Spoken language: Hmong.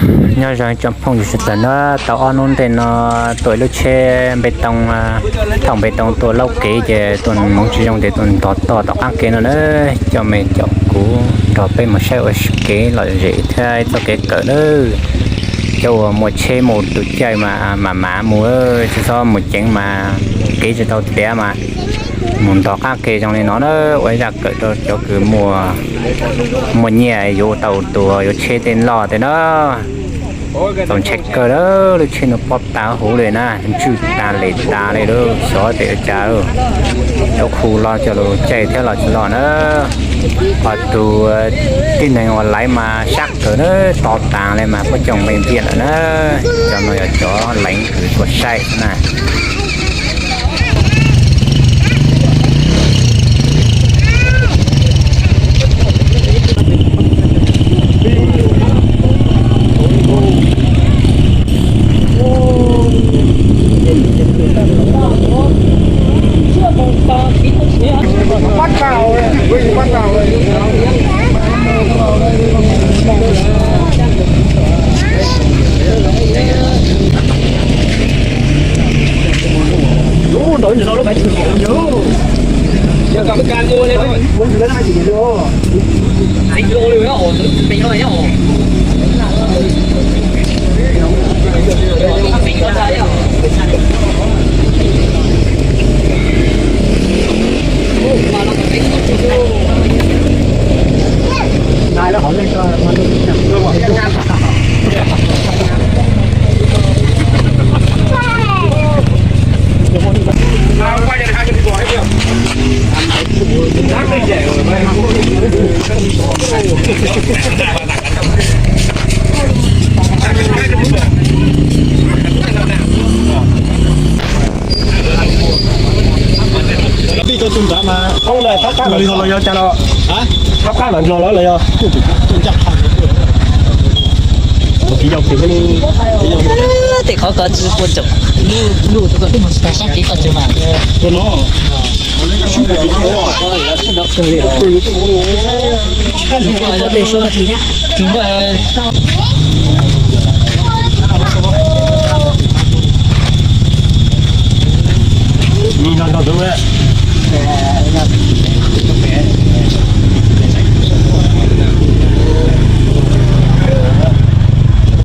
Nyob zoo tsoom phooj ywg sawv daws na, tau ob hnub ntej no tuaj ib lub tsheb npe too, thaum npe too tua lauj kev ces tua hmoov tsis zoo ces tua ntog tog tom qaab kev no na. Coj me coj kuv nrog peb mus saib ua kev lom zem thiab txoj kev kawm na. Cov uas muaj tsheb mus tus caij mas mam mam mus, tsis txhob mus ceev mas kev tsis tau tiav mas mus ntog qaab kev zoo li no na, ua zaj kawm rau cov kws muaj nyiaj yuav tau tua yuav tsheb tej loj tej na. Txaus ntshai kawg na, lub tsheb no pob tas huv li na, ntswj tas les tas li lawm, xyov tes ua cas, cov khu los cov lus caij thiab los tsis los na. Ho tus tib neeg uas laiv mas sab kawg na, to tas li mas puab coj npe ntiaj lawm na. Cov no yog cov leev kws tuaj saib na. Pib rau tus nrad mas qab qab los yog cas los, qab qab los nrog los los yog. Tim qhov ko tsis puas tsoom, sab tim ko tsis mas.